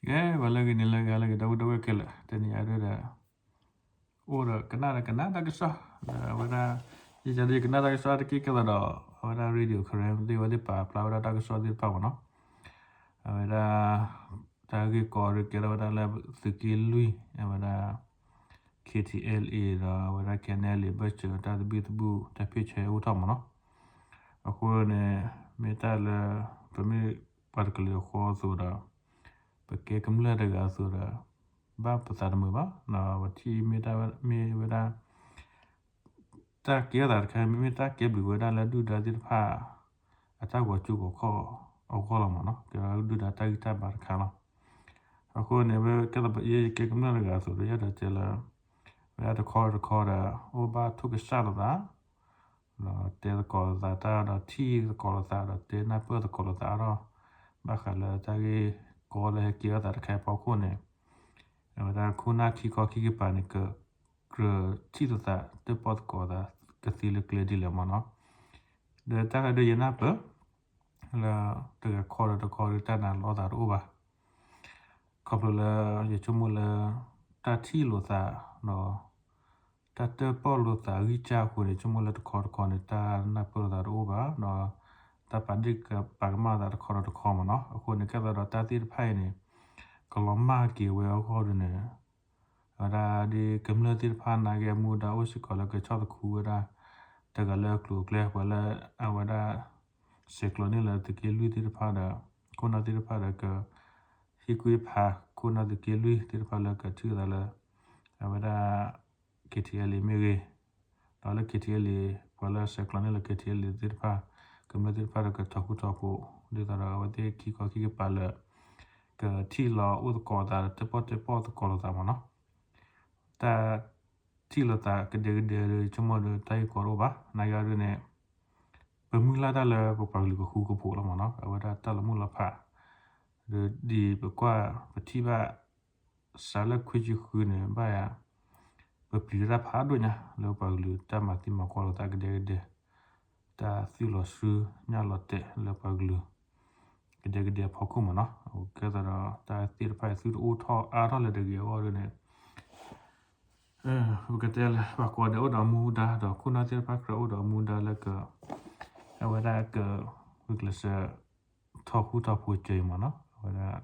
ကဲ ပှၤလၢအဂ့ၤန့ၣ်လၢအဂ့ၤ လၢအဂ့ၤ ဒီပုၢ်ဝဲၢ်ခဲလၢာ် တနံၤအံၤဒုဒီး အိၣ်ဒီးကနၣ်ဒီးကနၣ်တၢ်ကစီၣ် ဒီးအဝဲဒၣ် ယကဒီးယကနၣ်တၢ်ကစီၣ်တက့ၢ် ကဲသးဒီး အဝဲဒၣ် Radio Karen သ့ၣ်ဝဲသ့ၣ်ပာ်ဖျါဝဲဒၣ်တၢ်ကစီၣ်သ့ၣ်တဖၣ်မ့ၢ်နီၤ အဝဲဒၣ် တၢ်ဂ့ၢ်ကီဒုးကဲထီၣ်ဝဲဒၣ်လၢသုးက့လွံၢ် အဝဲဒၣ် KTLA ဒီးအဝဲဒၣ် KNLA ဘၢၣ်စၢၤတၢ်သဘံၣ်သဘုၣ် တၢ်ဖ့ၣ်ဆၢအိၣ်ထီၣ်မ့ၢ်နီၤ အဃိန့ၣ် မ့ၢ်တၢ်လၢ ပမ့ၢ်ပှၤတကလုာ်အဃိအသိးဒီး ပကဲကမျၢၢ်တဂၤအသိးဒီး ဘၣ်ပသးတမုာ်ဘၣ် ပထံၣ်မ့ၢ်တၢ်မ့ၢ်ဝဲဒၣ် တၢ်ကဲထီၣ်သးတခါ မ့မ့ၢ်တၢ်ကဲဘျုးဝဲဒၣ်လၢဒုၣ်ဒါသ့ၣ်တဖၣ် အတၢ်ဂီၤကၠိဂီၤခီၣ်အဂီၢ်လီၤမ့ၢ်နီၤ ကဲဒုၣ်ဒါတၢ်ဂံၢ်တၢ်ဘါတခါလီၤ. အဃိန့ၣ် ဝဲကဲသးယဲယကဲကမျၢၢ်တဂၤအသိးဒီး ယအဲၣ်ဒိးတဲလၢ ဝဲဒၣ်တခီတခီဒီး အိၣ်ဘၣ်ထိၣ်ကစၢ်လိာ်သး ဒီးတဲသကိးလိာ်သးတၢ်ဒီးထံၣ်သကိးလိာ်သးဒီးတဲနၢ်ပၢၢ်သကိးလိာ်သးအါထီၣ် ဘၣ်ဃးလၢတၢ်ဂ့ၢ်ကီလၢဟဲကဲထီၣ်သးတခါအံၤအဖီခိၣ်န့ၣ် အဝဲဒၣ်ခိၣ်နၢ်ခံခီခံကပၤန့ၣ် ကကြၢးထံၣ်လိာ်သး တၢၣ်ပီၣ်သကိးသးကသ့လၢကျဲဒ်လဲၣ်မ့ၢ်နီၤ. ဒီးတၢ်ဂ့ၢ်ဒ်ယနၢ်ပၢၢ် လၢတဂၤခီဒီးတခီဒီးတၢ်နာ်လီၤသးတအိၣ်ဘၣ်. ခီဖျိလၢယဆိကမိၣ်လၢ တၢ်ထံၣ်လိာ်သးဒီး တၢ်တၢၣ်ပီၣ်လိာ်သးဂံၢ်စၢ်အဃိန့ၣ် ဆိကမိၣ်လၢတခီတခီန့ၣ် တၢ်နၢ်ပၢၢ်လိာ်သးတအိၣ်ဘၣ်ဒီး တၢ်ပာ်ဒ့ၣ်ပာ်ကမၣ်သးတခီဒီးတခီမ့ၢ်နီၤ. အဃိန့ၣ် ကဲသးဒီးတၢ်သ့ၣ်တဖၣ်အံၤန့ၣ် ကလီၤမၢ်က့ၤဝဲအဂီၢ်ဒ်န့ၣ် အဝဲဒၣ်ဒ်ကမျၢၢ်သ့ၣ်တဖၣ်နာ်က့အမူဒါအိၣ်စ့ၢ်ကီးလၢကဆီၣ်သခူဝဲဒၣ် တဂၤလၢအကျိၤအကျဲ ပှၤလၢအဝဲဒၣ် ဆဲးကျိးန့ၢ်လၢသုးက့လွံၢ်သ့ၣ်တဖၣ်ဒီး ခိၣ်နၢ်သ့ၣ်တဖၣ်ဒီးက ဟ့ၣ်ကူၣ်ဟ့ၣ်ဖး ခိၣ်နၢ်သုးက့လွံၢ်သ့ၣ်တဖၣ်လၢကထံၣ်လိာ်သးလၢ အဝဲဒၣ် KTLA မ့ၢ်ဂ့ၤ ဒီးလၢ KTLA ပှၤလၢဆဲးကျိးန့ၢ်လၢ KTLA သ့ၣ်တဖၣ် ကမျၢၢ်သ့ၣ်တဖၣ်ဒီးကထီၣ်ဃူထီၣ်ဖိး ဒ်သိးဒီးအဝဲသ့ၣ်ခံခီခံကပၤလၢ ကထံၣ်လီၤအိၣ်သကိးသး တၢၣ်ပီၣ်တၢၣ်ပီၣ်သကိးလိာ်သးမ့ၢ်နီၤ. တၢ်ထံၣ်လိာ်သးကဒဲကဒဲဒီး ဆိကမိၣ်ဒီးတၢ်ဂ့ၢ်ကီတအိၣ်ဘၣ် နာ်က့အီၤဒ်န့ၣ် ပမုၢ်လၢ်တၢ်လၢပပှၤကလုာ်ကဃူကဖိးလီၤမ့ၢ်နီၤ အဝဲဒၣ်တၢ်လီၤမုၢ်လီၤဖး ဒီးဒ်ပကွၢ်ပထံၣ်ဘၣ် စးလၢခွံဆံဃုန့ၣ် ဘၣ်ယၤ ပပျံၤတၢ်ဖးဒိၣ်ညါ လၢပှၤကလုာ်တၢ်မၤသံမၤကွၢ်လိာ်သးကဒဲကဒဲ တၢ်သူၣ်လီၤဆူညၣ်လီၤတဲာ်လၢပှၤကလုာ် ကဒဲကဒဲအဖီခိၣ်မ့ၢ်နီၤ အကဲသးဒီးတၢ်သ့ၣ်တဖၣ်အံၤသုတအိၣ်ထီၣ်အါထီၣ်လၢၤတဂ့ၤအဂီၢ်ဒ်န့ၣ် ပကတဲလၢ ပှၤကိးဂၤဒဲးအိၣ်ဒီးအမူဒါ ဒီးခိၣ်နၢ်သ့ၣ်တဖၣ်ကြၢးအိၣ်ဒီးအမူဒါလၢက အဝဲဒၣ်က ဂုာ်ကျဲးစၢး ထီၣ်ဃူထီၣ်ဖိးစၢၤအံၤမ့ၢ်နီၤ အဝဲဒၣ်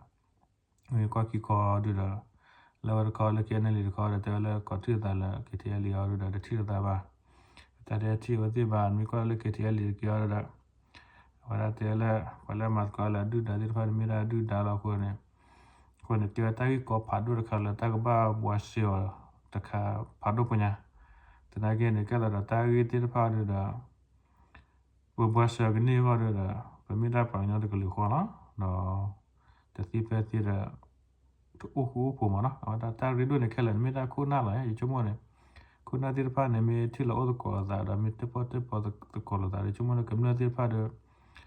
မ့ၢ်ကွၢ်ခံခီဒုဒီး လၢဝဲတခီလၢ KNLA တခီဒီး တဲဝဲလၢကိးထံၣ်လိာ်သးလၢ KTLA အီၤဒုဒီး တထံၣ်လိာ်သးဘၣ် တၢ်တဲထံၣ်အဝဲသ့ၣ်ဘၣ် မ့ၢ်ကွၢ်လၢ KTLA တက့ၤအီၤဒီး အဝဲဒၣ်တဲလၢ ပှၤလၢမၤသကိးလၢဒုၣ်ဒါသ့ၣ်တဖၣ်န့ၣ် မ့ၢ်ဒၣ်ဒုၣ်ဒါလီၤအဃိန့ၣ် အဃိန့ၣ် ကဲဝဲတၢ်ဂ့ၢ်ကီဖးဒိၣ်တခါလၢတၢ်ကဘၣ်ဘှါစဲအီၤတခါဖးဒိၣ်ဖိညါ သနာ်က့န့ၣ် ကဲသးဒီးတၢ်ဂ့ၢ်သ့ၣ်တဖၣ်ဒုဒီး ပဘှါစဲအီၤကန့ၢ်အဂီၢ်ဒုဒီး ပမ့ၢ်ဒၣ်ပှၤကညီတကလုာ်ဃီလီၤ ဒီး တသ့ဖဲသ့ဒီး တအိၣ်ဃူအိၣ်ဖိးမ့ၢ်နီၤ အဝဲဒၣ်တၢ်ရ့ဒိၣ်န့ၣ်ခဲလၢာ်န့ၣ် မ့ၢ်ဒၣ်ခိၣ်နၢ်လီၤ ယဆိကမိၣ်န့ၣ် ခိၣ်နၢ်သ့ၣ်တဖၣ်န့ၣ် မ့ၢ်ထံၣ်လီၤအိၣ်သကိးလိာ်သးဒီး မ့ၢ်တၢၣ်ပီၣ်တၢၣ်ပီသကိးလိာ်သးဒီး ယဆိကမိၣ်န့ၣ် ကမျၢၢ်သ့ၣ်တဖၣ်ဒီး အ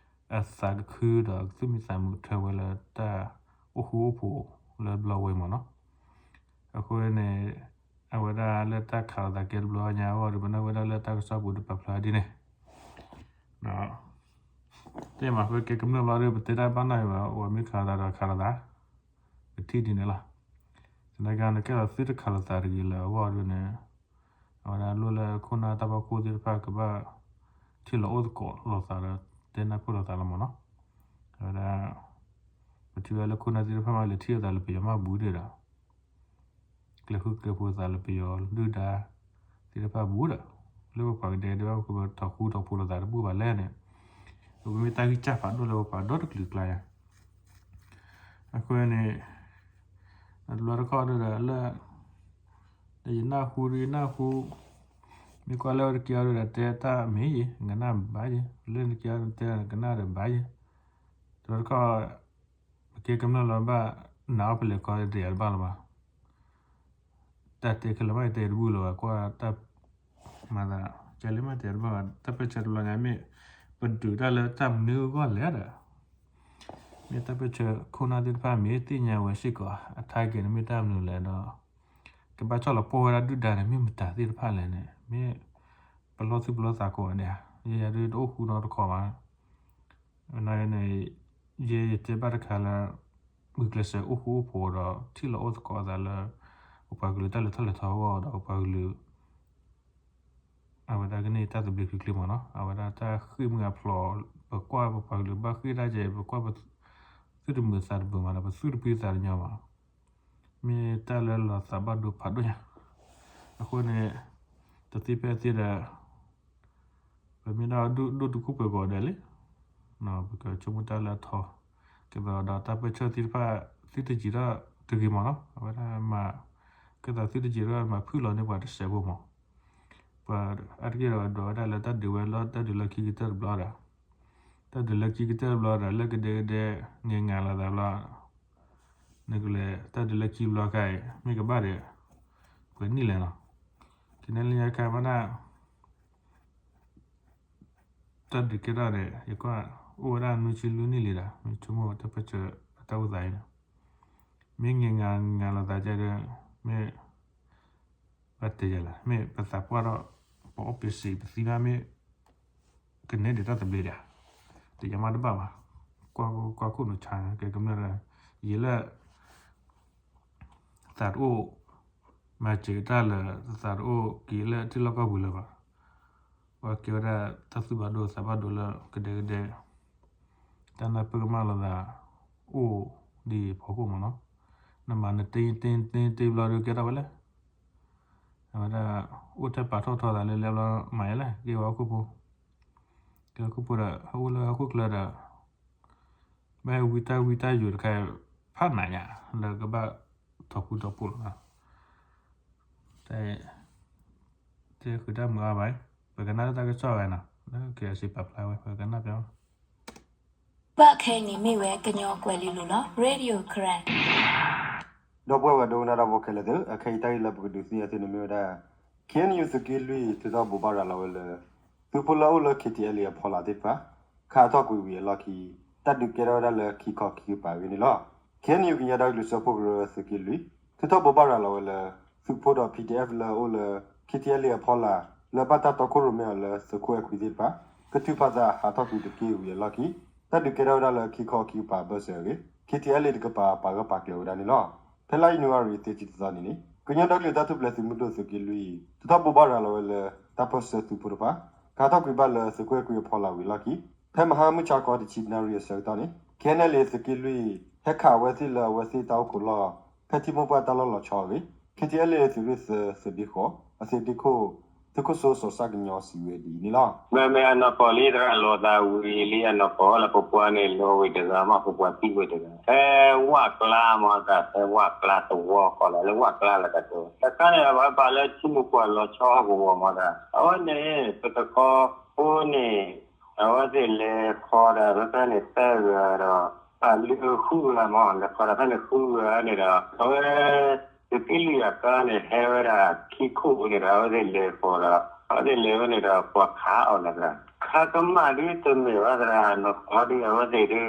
သးကခုဒီးကသူၣ်မံသးမုာ်ထွဲဝဲလၢတၢ် အိၣ်ဃူအိၣ်ဖိးလၢဘျီဝဲမ့ၢ်နီၤ အဃိန့ၣ် အဝဲဒၣ်လၢတၢ်ခးလိာ်သးကဲတဘျီညါအဂီၢ်ဒီး ပနၢ်ဝဲဒၣ်လၢတၢ်ကစီၣ်ပူၤဒီးပာ်ဖျါဒ်န့ၣ် တဲမး ပကဲကမျၢၢ်ဘျီဒီး ပတဲတၢ်ဘၣ်နီၢ်အံၤဘၣ် အဝဲမ့ၢ်ခးလိာ်သးဒီးခးလိာ်သး ပထံၣ်ဒ်န့ၣ်လီၤ သနာ်က့န့ၣ် ကဲသးသုတခးလိာ်သးတဂ့ၤလၢအဂီၢ်ဒ်န့ၣ် အဝဲဒၣ်လိၣ်လၢခိၣ်နၢ်တၢ်ဖီခိၣ်သ့ၣ်တဖၣ်ကဘၣ် ထံၣ်လီၤအိၣ်သကိးလိာ်သးဒီး တဲနၢ်ပၢၢ်လိာ်သးလီၤမ့ၢ်နီၤ အဝဲဒၣ် ပထံၣ်ဝဲလၢခိၣ်နၢ်သ့ၣ်တဖၣ်မး လဲၤထံၣ်လိာ်သးလၢပယီၤမးဘူးဒီး ကျဲဃုကျဲဖိသးလၢပယီၤဒုၣ်ဒါသ့ၣ်တဖၣ်ဘူးဒီး လၢပပှၤကဒဲကဒဲဘၣ် ပထီၣ်ဃူထီၣ်ဖိးလိာ်သးတဘူၣ်ဘၣ်လဲၣ်န့ၣ် ပမ့ၢ်တၢ်ဂံၢ်စၢ်ဖးဒိၣ်လၢပပှၤဒီတကလုာ်အကျါယါ အဃိန့ၣ် တဘျီတခီၣ်ဒီးလၢ ယနၢ်ဟူဒီးယနၢ်ဟူ မ့ၢ်ကွၢ်လၢတက့ၢ်အီၤဒီးတဲတၢ်မ့ၢ်ယံၤ ကနၣ်ဘၣ်ယံၤ လၢတက့ၢ်အီၤတဲကနၣ်ဒီးဘၣ်ယံၤ တဘျီတခီၣ် ပကဲကမျၢၢ်လီၤဘၣ် နာ်အီၤပလဲၤခီတယၤတဘၣ်လၢၤဘၣ် တၢ်တဲခဲလၢာ်မး ယတဲတဘူၣ်လၢၤဘၣ် ကွၢ်တၢ်မၤသး ကဲလၢမးတဲတဘၣ်ဘၣ် တၢ်ပၢၢ်ဆၢတဘျီညါမ့ၢ် ပဒုးတၢ်လၢတၢ်မနုၤအဂီၢ်လဲၣ်ဒီး မ့ၢ်တၢ်ပၢၢ်ဆၢခိၣ်နၢ်သ့ၣ်တဖၣ်မ့ၢ်သ့ၣ်ညါဝဲစ့ၢ်ကီး အထါက့ၤန့ၣ်မ့ၢ်တၢ်မနုၤလဲၣ်ဒီး ကဘၣ်ဆီၣ်လီၤပှီၢ်ဝဲဒၣ်ဒုၣ်ဒါန့ၣ် မ့ၢ်မတၤသ့ၣ်တဖၣ်လဲၣ်န့ၣ် မ့ၢ်ပလီၢ်သူၣ်ပလီၢ်သးကိးဂၤဒဲး ယဲယၤဒုးတအိၣ်ဃူနီတခီဘၣ် နာ်က့န့ၣ် ယဲယတဲဘၣ်တခါလၢ ဂုာ်ကျဲးစၢးအိၣ်ဃူအိၣ်ဖိးဒီး ထံၣ်လိာ်အိၣ်သကိးအသးလၢ ပပှၤကလုာ်တၢ်လဲၤထီၣ်လဲၤထီအဂီၢ်ဒီး ပပှၤကလုာ် အဝဲဒၣ်ကန့ၢ်တၢ်သဘျ့ချ့ချ့မးနီၤ. အဝဲဒၣ်တၢ်ဃ့ၢ်မုၢ်အဖျိး ပကွၢ်ပပှၤကလုာ်ဘၣ်ဃ့ၢ်တၢ်ကဲ ပကွၢ်ပသူၣ်တမုာ်သးတမုာ်မးဒီး ပသူၣ်တပှံၤသးတညီမး မ့ၢ်တၢ်လၢလီၤသးဘၣ်ဒိဖးဒိၣ်ညါ. အဃိန့ၣ် တသ့ဖဲအသ့ဒီး ပမ့ၢ်ဒၣ်ဒိၣ်တုာ်ခိၣ်ပှဲၤကိးဂၤဒဲးလံ, ပကဆိကမိၣ်တၢ်လၢအထီ, ကဲသိးဒီးတၢ်ပၢၢ်ဆၢသ့ၣ်တဖၣ် သုတယံၤထီၣ်တဂ့ၤမးနီၤ. အဝဲဒၣ်မၤ ကဲသိးသုတယံၤထီၣ်မၤဖုၣ်လီၤန့ၢ်ပှၤတစဲးဖိမး. ပှၤအါတက့ၢ်ဒီးဒိးဝဲဒၣ်လၢတၢ်ဒုးဝဲလီၤ တၢ်ဒုးလၢခံကတၢၢ်တဘျီဒီး တၢ်ဒုးလၢခံကတၢၢ်တဘျီဒီး လၢကဒဲကဒဲ ငဲၤငၤလိာ်သးဘျီ နကလဲၤ တၢ်ဒုးလၢခံဘျီခါအံၤ မ့ၢ်ကဘၣ်ဒီး ပှဲၤနံၣ်လဲၣ်နီၤ. ခဲန့ၣ်လၢညါခါမ့ၢ်ဒၣ် တၢ်ဒုးကဲထီၣ်န့ၣ် ယကွၢ် အိၣ်ဝဲဒၣ်နွံဆံလွံၢ်နံၣ်လံဒီး မ့ၢ်ဆိကမိၣ်တၢ်ပၢၢ်ဆၢအတၢ်အိၣ်သးအံၤန့ၣ် မ့ၢ်ငဲၤငၤလိာ်သးကဲဒီး မ့ၢ် ဘၣ်တဲယၤလဲၣ် မ့ၢ်ပသးပှၢ်ထီၣ် ပအီၣ်ပ့စံးပသံမးမ့ၢ် ကနဲဒံးတၢ်သဘျ့ဒံးဧါ. တယံာ်မးတဘၣ်ဘၣ်. ကွၢ်ကွၢ်ခိၣ်နူာ်ဆါ ကဲကမျၢၢ် ယံာ်လၢ သးတအိၣ် မၤစၢၤတၢ်လၢ သးတအိၣ်က့ၤလၢထံလီၢ်ကီၢ်ပူၤလၢၤဘၣ်. ပှၤကဲဝဲဒၣ်တၢ်သူၣ်ဘၣ်ဒိသးဘၣ်ဒိလၢကဒဲကဒဲ တၢ်နၢ်ပၢၢ်ကမၣ်လိာ်သး အိၣ်ဒ်အံၤဖီခိၣ်မးနီၤ. နမၤနတ့တ့တ့တ့ဘျီဒီးကဲထီၣ်ဝဲလဲၣ်. အဝဲဒၣ် အိၣ်ထဲပာ်ထီၣ်ထီသးလၢလဲဘျီမၤယဲလဲၣ် ကဲဝဲဟီၣ်ခိၣ်ဖိ ကဲဟီၣ်ခိၣ်ဖိဒီး ဟဲအိၣ်လၢဟီၣ်ခိၣ်ချၢဒီး ဘၣ်ဟဲဝံတၢ်ဝံတၢ်ယိာ်တခါ ဖးနးညါ လၢကဘၣ်ထီၣ်ဖူထီၣ်ဖိလီၤ. တၢ် တဃုတၢ်မုာ်အါဘၣ်, ပကနၣ်လၢတၢ်ကစီၣ်ဝဲနီၤ လၢကစံးပာ်ဖျါဝဲ ပကနၣ်ပျီ ဘၣ်ခဲအံၤန့ၣ်မ့ၢ်ဝဲကညီကွဲၤလ့လိၤလီၤ Radio Karen ဒီပုၢ်ဝဲၢ်ဒိကနၣ်တၢ်ဖိခဲလၢာ်သ့ၣ်ဧၢ, အခဲအံၤတၢ်ဂ့ၢ်လၢပကဒုးသ့ၣ်ညါသုန့ၣ်မ့ၢ်ဝဲဒၣ် KNU သုးက့လွံၢ် ထုးထီၣ်ဘိးဘၣ်ရၤလီၤဝဲလၢ သုးဖိလၢအအိၣ်လၢ KTLA အဖီလာ်သ့ၣ်တဖၣ် ခးထီၣ်ကွံာ်ဝံၤအလီၢ်ခံ တၢ်ဒုးကဲထီၣ်ဝဲဒၣ်လၢခံခီခံကပၤအဂ့ၢ်န့ၣ်လီၤ. KNU ကညီဒီကလုာ်စၢဖှိၣ်ကရၢသုးက့လွံၢ် ထုးထီၣ်ဘိးဘၣ်ရၤလီၤဝဲလၢ သုးဖိဒီး PDF လၢအအိၣ်လၢ KTLA အဖီလာ် လၢဘၣ်တၢ်တီခိၣ်ရိၣ်မဲအီၤလၢသုးခိၣ်အဲၣ်ခွံသ့ၣ်တဖၣ် ကထုးဖးသးဟးထီၣ်ကွံာ်တက့ၢ်ဝံၤအလီၢ်ခံ တၢ်ဒုးကဲထီၣ်ဝဲဒၣ်လၢခံခီခံကပၤအဘၢၣ်စၢၤအဂ့ၢ် KTLA တကပၤပာ်ဂၢၢ်ပာ်ကျၢၤဝဲဒၣ်န့ၣ်လီၤ. ဖဲလါယနူၤအါရံၤ သၢဆံတသီနံၤန့ၣ် ကညီဒီကလုာ်တၢ်ထူၣ်ဖျဲးသုးမုၢ်ဒိၣ်သုးက့လွံၢ် ထုးထီၣ်ဘိးဘၣ်ရၤလီၤဝဲလၢ တၢ်ပၢၢ်ဆၢသုးဖိတဖၣ် ကဟးထီၣ်ကွံာ်ဘၣ်လၢသုးခိၣ်အဲၣ်ခွံအဖီလာ်ဝံၤအလီၢ်ခံ ဖဲမဟါမုၢ်ဆါခီတဆံနၣ်ရံၣ်အဆၢကတီၢ်န့ၣ် KNLA သုးက့လွံၢ် ဟဲခးအဝဲသ့ၣ်လၢအဝဲသ့ၣ်တၢ်အိၣ်ခိးလီၢ် ဖဲထံမိၢ်ပှၢ်တၢ်လီၢ်လီၤဆီအဂ့ၢ် KTLA သုးရ့ၣ်သၢ သုးဒ့ဃီၤ အသုးဒ့ခိၣ် သုးခိၣ်စိစီၤဆၣ်ကညီစံးဝဲဒ်အံၤန့ၣ်လီၤ. မ့မ့ၢ်အနီၢ်ကီၢ်လံသရၣ်လီၤသးဝံၤလံအနီၢ်ကီၢ်လၢပပှၤန့ၣ်လီၤဝံၤတဂၤမး ပပှၤသံဝံၤတဂၤ ဖဲဝၣ်ကျါမးသး ဖဲဝၣ်ကျါသဝီဃီလၢ လၢဝၣ်ကျါလၢတၢ်တဲဝဲ တခါန့ၣ် အဝဲပာ်လၢထံမိၢ်ပှၢ်လီၤဆီဟီၣ်ကဝီၤမးသး အဝဲန့ၣ် ပတခီဖိန့ၣ် အဝဲသ့ၣ်လဲၤခီဒီး ဖဲဖဲန့ၣ်သၢဂၤဒီး ပာ်လုဃုဂၤမး လဲၤခီဒီးဖဲန့ၣ်ဃုဂၤန့ၣ်ဒီး အဝဲ သုးက့လွံၢ်အကါန့ၣ် ဟဲဝဲဒၣ်ခံခိၣ်န့ၣ်ဒီး အဝဲသ့ၣ်လဲၤဃီၤဒီး အဝဲသ့ၣ်လဲၤဝဲန့ၣ်ဒီး ပှၤခးအီၤလၢသရၣ် ခးကမၣ်ဒုတမ့ၢ်ဘၣ်သရၣ် နီၢ်ကီၢ်ဒု အဝဲသ့ၣ်ဒု တၢ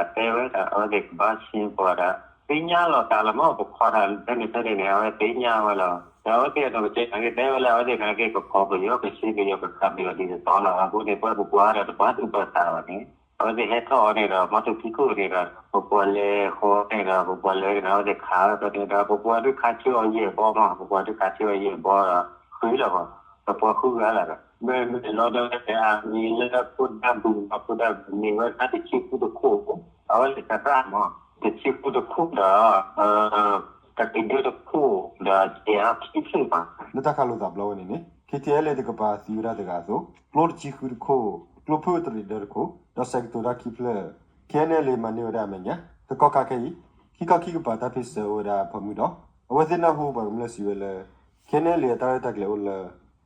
်တဲဝဲဒၣ် အဝဲသ့ၣ်ကဘၣ်ဆ့ပှၤဒီး သ့ၣ်ညါလီၤသးလီၤမး ပခီတၢ်ဖဲန့ၣ်ဖဲန့ၣ်န့ၣ် အဝဲသ့ၣ်ညါဝဲလီၤ ဒီးအဝဲသ့ၣ်အနီၢ်ကစၢ်နာ်က့တဲဝဲလၢ အဝဲသ့ၣ်နာ်က့ကခီပယီၤကဆ့ပယီၤကခးပယီၤဒ်သိးလီၤ အဃိန့ၣ် ပှၤပပှၤဒီးတဘၣ်သူၣ်ဘၣ်သးဘၣ်န့ၣ် အဝဲသ့ၣ်ဟဲထီၣ်အီၤန့ၣ်ဒီး မၤထူၣ်ခံခိၣ်န့ၣ်ဒီး ပပှၤလဲၤဃီန့ၣ်ဒီး ပပှၤလဲၤန့ၣ် အဝဲသ့ၣ်ခးဝဲဖဲန့ၣ်ဒီး ပပှၤဒုခးဆၢအီၤယဲၢ်ဘီမး ပပှၤဒုခးဆၢအီၤယဲၢ်ဘီဒီး ဃုလီၤ ပပှၤဃုဂၤလီၤဒီး မ့မ့ၢ်လီၤဒီးဝဲအမံၤလၢဖိဒၣ်ဘုၣ်မး ဖိဒၣ်ဘုၣ်န့ၣ်ဝဲဒၣ်တဆံဃုတခိၣ် အဝဲလဲၤသရၣ်မး တဆံဃုတခိၣ်ဒီး တကဒၢတခိၣ်ဒီး ယဲၢ်အခံဖျၢၣ်မး လၢတၢ်ခးလိာ်သးဘျီဝဲန့ၣ်န့ၣ် KTLA တကပၤသံဝဲဒၣ်တဂၤအသိး ကျိတဆံဃုတခိၣ် ကျိဖုၣ်တရံးဒၢတခိၣ် ဒီးစဲးကတိၤတၢ်ခံဖျၢၣ် KNLA မၤန့ၢ်ဝဲဒၣ်အမဲာ်ညါ တကီၢ်ခါခဲအံၤ ခံခီခံကပၤတၢ်ဖ့ၣ်ဆၢအိၣ်ဝဲဒၣ်အဖၢမုၢ်ဒီး အဝဲသ့ၣ်နၢ်ဟူပှၤကမျၢၢ်စံးဝဲလၢ KNLA အတၢ်ရဲၣ်တၢ်ကျဲၤအိၣ်လၢ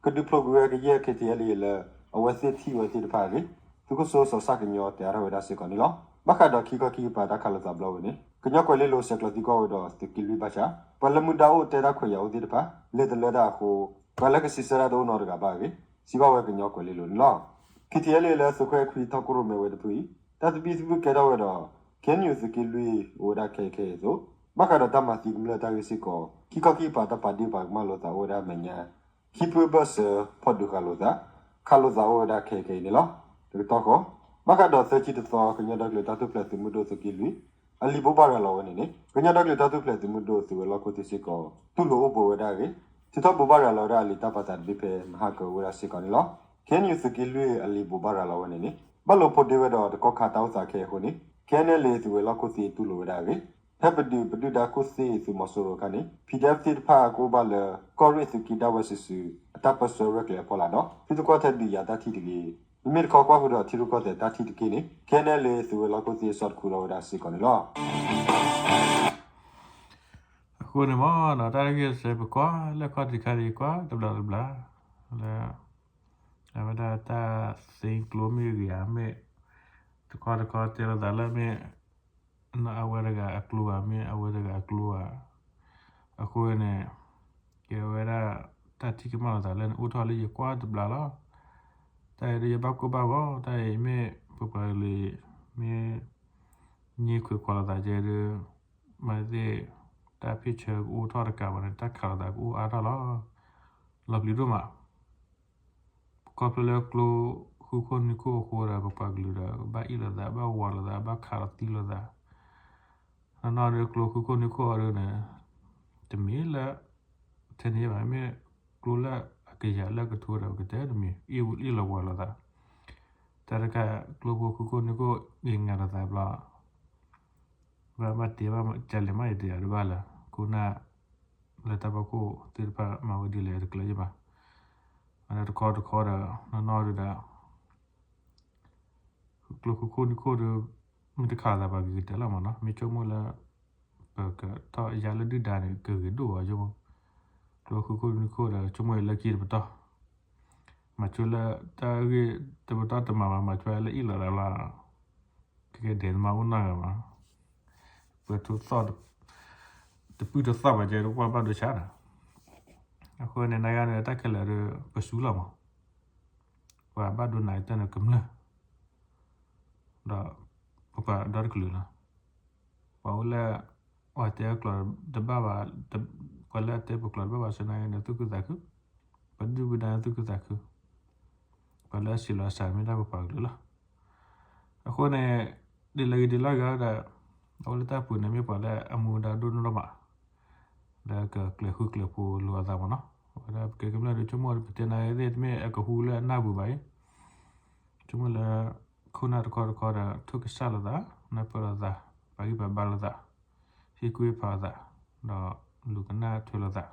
ကဒုးဖျိကွံာ်ဝဲကယဲၢ် KTLA လၢ အဝဲသ့ၣ်ထံၣ်ဝဲသ့ၣ်တဖၣ်အဂ့ၢ် သုးခိၣ်စိစီၤဆၣ်ကညီတဲအါထီၣ်ဝဲဒၣ်စ့ၢ်ကီးန့ၣ်လီၤ. ဘၣ်ဃးဒီးခံခီခံကပၤတၢ်ခးလိာ်သးဘျီဝဲန့ၣ် ကညီကွဲၤလ့လိၤဆဲးကျိးသံကွၢ်ဝဲဒီးသုးက့လွံၢ်ဘၣ်ဆၣ် ပှၤလၢမူဒါအိၣ်တဲတၢ်ခွဲးယာ်အိၣ်သ့ၣ်တဖၣ် လဲၤတလၢတၢ်အဃိ ပှၤလၢကစံးဆၢတၢ်တအိၣ်နီတဂၤဘၣ်အဂ့ၢ် စံးဘၣ်ဝဲကညီကွဲၤလ့လိၤန့ၣ်လီၤ. KTLA လၢသုးခိၣ်အဲၣ်ခွံထီၣ်ခိၣ်ရိၣ်မဲဝဲတဖုအံၤ တၢ်သဘံၣ်သဘုၣ်ကဲထီၣ်ဝဲဒီး KNU သုးက့လွံၢ်အိၣ်ဝဲဒၣ်ခဲအံၤခဲအံၤအသိး ဘၣ်ဃးဒီးတၢ်မၤသံကမျၢၢ်တၢ်ဂ့ၢ်စ့ၢ်ကီး ခံခီခံကပၤတၢ်ပာ်ဒ့ၣ်ပာ်ကမၣ်လိာ်သးအိၣ်ဝဲဒၣ်အမဲာ်ညါ ခံဖုအဘၢၣ်စၢၤဖီၣ်ဒုးဃာ်လိာ်သး ခးလိာ်သးအိၣ်ဝဲဒၣ်ခဲအံၤခဲအံၤန့ၣ်လီၤ. တကတီၢ်ဃီ ဘၣ်ဃးဒီးသၢဆံတသီ ကညီဒီကလုာ်တၢ်ထူၣ်ဖျဲးသုးမုၢ်ဒိၣ်သုးက့လွံၢ် အလံာ်ဘိးဘၣ်ရၤလီၤဝဲန့ၣ်န့ၣ် ကညီဒီကလုာ်တၢ်ထူၣ်ဖျဲးသုးမုၢ်ဒိၣ်သုးဝဲၤလီၢ်ခိၣ်သ့ၣ်စ့ၢ်ကီး တူၢ်လိာ်အိၣ်ဘှံးဝဲဒၣ်အဂ့ၢ် ထုးထီၣ်ဘိးဘၣ်ရၤလီၤဝဲဒၣ်အလံာ်တၢ်ပာ်သးတဘ့ၣ်ဖဲမဟါကဝဲဒၣ်စ့ၢ်ကီးန့ၣ်လီၤ. ခ့ၣ်အဲၣ်ယူၣ် သုးက့လွံၢ်အလံာ်ဘိးဘၣ်ရၤလီၤဝဲန့ၣ်န့ၣ် ဘၣ်လိာ်ဖိးဒ့ဝဲဒီးတကီၢ်ခါတၢ်အိၣ်သးခဲအံၤအဃိန့ၣ် ခဲအံၤန့ၣ်လၢသုးဝဲၤလီၢ်ခိၣ်သ့ၣ်တူၢ်လိာ်ဝဲဒၣ်အဂ့ၢ် ဖဲပဒုးပဒုၣ်ဒါခိၣ်သ့ၣ်သုးမီၤစိရိၤအခါန့ၣ် PDF သ့ၣ်တဖၣ်ကအိၣ်ဘၣ်လၢ ကီၢ်ရ့ၣ်သုးက့ဒၣ်ဝဲစုာ်စုာ် အတၢ်ပၢၢ်ဆၢရဲၣ်ကျဲၤအဖီလာ်ဒီး ထံရူၢ်ကီၢ်သဲးဒုးယၤတၢ်ထံၣ်တဂ့ၤ မ့မ့ၢ်တခီကွၢ်ဃုာ်ဒီးထံရူၢ်ကီၢ်သဲးတၢ်ထံၣ်တက့ၢ်န့ၣ် ခဲအံၤန့ၣ်လၢသုးဝဲၤလီၢ်ခိၣ်သ့ၣ် ဆီၣ်တခူလီၤဝဲဒၣ်စ့ၢ်ကီးန့ၣ်လီၤ. အဃိန့ၣ်မ့ၢ်နီၤ တၢ်ဂ့ၢ်စဲးပကွၢ်လၢခီၣ်ထံးခါန့ၣ် ကွၢ်တဘျီတဘျီ လၢ အဝဲဒၣ်တၢ်သ့ကျိမ့ၢ်ဂ့ၤဧါမ့ၢ် တခီတခီတဲလိာ်သးလၢမ့ၢ် အဝဲတဂၤအကျိဧါ မ့ၢ်အဝဲတဂၤအကျိဧါ အဃိန့ၣ် ကဲဝဲဒၣ် တၢ်ထံၣ်ကမၣ်လိာ်သးလၢနအိၣ်ထီၣ်လၢယကွၢ်တဘျီလီၤ. တၢ်အံၤဒ်ယဘၣ်ကိၢ်ဘၣ်ဂီၤ တၢ်အံၤမ့ၢ်ပပှၤကလုာ် မ့ၢ် ညံခွဲးခွါလိာ်သးကဲဒီး မၤသ့ၣ် တၢ်ဖ့ၣ်ဆၢကအိၣ်ထီၣ်တကးဘၣ်န့ၣ် တၢ်ခးလိာ်သးကအိၣ်အါထီၣ်လီၤ. လီၤပျံၤဒိၣ်မး ခီဖျိလၢကျိဃုခိၣ်နွံခိၣ်အဃိဒီး ပပှၤကလုာ်ဒီး ဘၣ်အ့ၣ်လိာ်သး ဘၣ်ဝီလိာ်သး ဘၣ်ခးလိာ်သံလိာ်သး နီၢ်နီၢ်ဒီးကျိဃုခိၣ်နွံခိၣ်အီၤဒ်န့ၣ် တမ့ၢ်လၢ ထဲန့ၣ်ဘၣ် မ့ၢ်ကျိလၢအကယၤလၢကထိဒီး ပကတဲတမံၤ အ့ၣ်လိာ်ဝီလိာ်သး တၢ်တခါ ကျိဖိဃုခိၣ်နွံခိၣ်ဂ့ၤငါလိာ်သးဘျီ ဘၣ်ဘၣ်တဲဘၣ်ကလဲၤမးယတယၤတဘၣ်လၢ ခိၣ်နၢ် လၢတၢ်ဖီခိၣ်သ့ၣ်တဖၣ်မၤဝဲဒ်လဲၣ်တကျၢၤယဘၣ် အတခီတခီဒီး နီၢ်နီၢ်ဒုဒီး ကျိဃုခိၣ်နွံခိၣ်ဒီး မ့ၢ်တခးသးဘၣ်ကဂ့ၤကတၢၢ်လီၤမးနီၤ မ့ၢ်ဆိကမိၣ်လၢ ပကထီၣ်ယါလၢဒုၣ်ဒါန့ၣ် ကဂ့ၤဒိၣ်အီၤဆိကမိၣ် ကျိဃုခိၣ်နွံခိၣ်ဒီး ဆိကမိၣ်အံၤလၢခံတပတီၢ် မၤဆိလၢတၢ်ဂ့ၢ်တပတီၢ်တမၤဘၣ် မၤဆိလၢအ့ၣ်လိာ်သးဘျီ ကကဲဒဲးမးအိၣ်နီၢ်ဂၤမး ပထူသီၣ် တပုၢ်တသီၣ်ဘၣ်ကဲတကွၢ်ဘၣ်ဒိဆါဒီး အဃိန့ၣ် နဂၤန့ၣ် တၢ်ခဲလၢာ်ဒီး ပစူလီၤမး ပှၤဘၣ်ဒိနးကတၢၢ်န့ၣ်ကမျၢၢ် ဒီး ပပှၤဒီတကလုာ်လီၤ ပှၤအိၣ်လၢ ပှၤတဲကျိာ်တဘၣ်ဘၣ် ပှၤလၢအတဲပကျိာ်တဘၣ်ဘၣ်ဆၢနၤန့ၣ် သူၣ်ခုသးခု ပဒုၣ်ပဒါသူၣ်ခုသးခု ပှၤလၢအစံးလီၤအစးမ့ၢ်ဒၣ်ပပှၤကလုာ်လီၤ အဃိန့ၣ် ဒ်လဲၣ်ဂ့ၤဒ်လဲၣ်ဂ့ၤဒီး အအိၣ်လၢတၢ်ပူၤန့ၣ်မ့ၢ်ပှၤလၢအမူဒါဒိၣ်နီၢ်ဒိၣ်မး လၢကကျဲၤဃူကျဲၤဖိးလိာ်အသးမးနီၤ အဝဲဒၣ်ပကဲကမျၢၢ်ဒီးဆိကမိၣ်ပတဲနၤသ့ၣ်တမ့ၢ်အကဟူလၢအနၢ်ပူၤဘၣ်အံၤ ဆိကမိၣ်လၢ ခိၣ်နၢ်တခီတခီဒီး ထိၣ်ကစၢ်လိာ်သး နၢ်ပၢၢ်လိာ်သး ပာ်ဂံၢ်ပာ်ဘါလိာ်သး ဟ့ၣ်ကူၣ်ဟ့ၣ်ဖးလိာ်သး ဒီးလူၤကနၣ်ထွဲလိာ်သး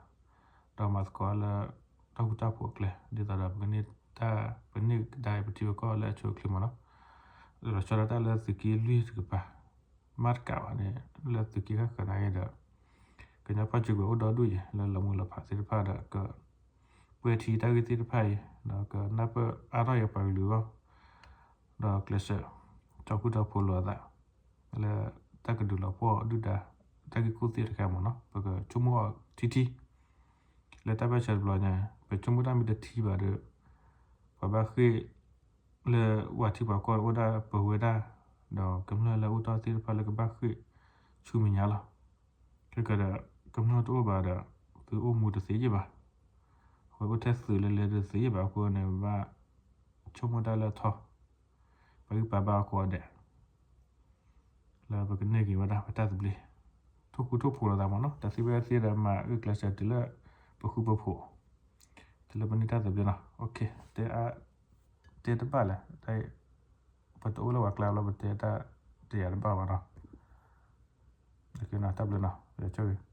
ဒီးမၤသကိးလၢ တၢ်ဃူတၢ်ဖိးအကျဲ ဒ်သိးဒီးပကန့ၢ်တၢ် ပကန့ၢ်ကဒါပထံပကီၢ်လၢအဆိအချ့မးနီၤ ဒီးလီၤဆီဒၣ်တၢ်လၢသုးက့လွံၢ်တကပၤ မ့ၢ်တကးဘၣ်န့ၣ် လၢသုးက့ဃၣ်ဃၢၤနၤအံၤဒီး ကညီဖီၣ်စုကဝဲၤအိၣ်ဒီဒူၣ်ယဲၤ လၢလီၤမုၢ်လီၤဖးသ့ၣ်တဖၣ်ဒီး က ပှဲၤထံတၢ်ဂ့ၢ်သ့ၣ်တဖၣ်အံၤ ဒီးကနၢ်ပၢၢ်အါထီၣ်ယပှၤကလုာ်အဂီၢ် ဒီးကျဲးစၢး ကၠီဃူတီဖိးလိာ်အသး လၢတၢ်ကဒုးလီၤပှီၢ်ဒုၣ်ဒါ တၢ်ဂ့ၢ်ခိၣ်သ့ၣ်တခါမးနီၤ ပကဆိကမိၣ်အီၤထံထံ လၢတၢ်ဘၣ်ဆၢတဘျီညါ ပဆိကမိၣ်တၢ်မ့ၢ်တထံဘၣ်ဒီး ပှၤဘၣ်ဃ့ၢ် လၢပှၤထံပှၤကီၢ်အိၣ်ဒၣ်ပဝဲဒၣ် ဒီးကမျၢၢ်လၢအိၣ်ထီၣ်သ့ၣ်တဖၣ်လၢကဘၣ်ဃ့ၢ်ဆူမဲာ်ညါလီၤ. ခဲကဒီး ကမျၢၢ်တအိၣ်ဘၣ်ဒီး သုအိၣ်မူတသ့ယ့ၢ်ဘၣ်. အဝဲအိၣ်ထဲသုးလဲၤလဲၤတသ့ယ့ၢ်ဘၣ်အဃိန့ၣ် ပဘၣ်ဆိကမိၣ်တၢ်လၢအထီ ပဂံၢ်ပဘါအကိးဂၤဒဲး လၢပကန့ၢ်က့ၤဝဲဒၣ်ပတၢ်သဘျ့ ထိၣ်ဃူထိၣ်ဖိးလိာ်သးမးနီၤ တၢ်သ့ဝဲသ့ဒီးမၤအုၣ်ကျဲးစၢးတုၤလၢ ပဃူပဖိး တုၤလၢပန့ၢ်တၢ်သဘျ့နီၤ တဲတဘၣ်လဲၣ် ပတအိၣ်လၢပှၤကျါလီၤ ပတဲတၢ်တယာ်တဘၣ်ဘၣ်နီၤ တၢ်ဘျုးနီၤ ဆိၣ်ဂ့ၤ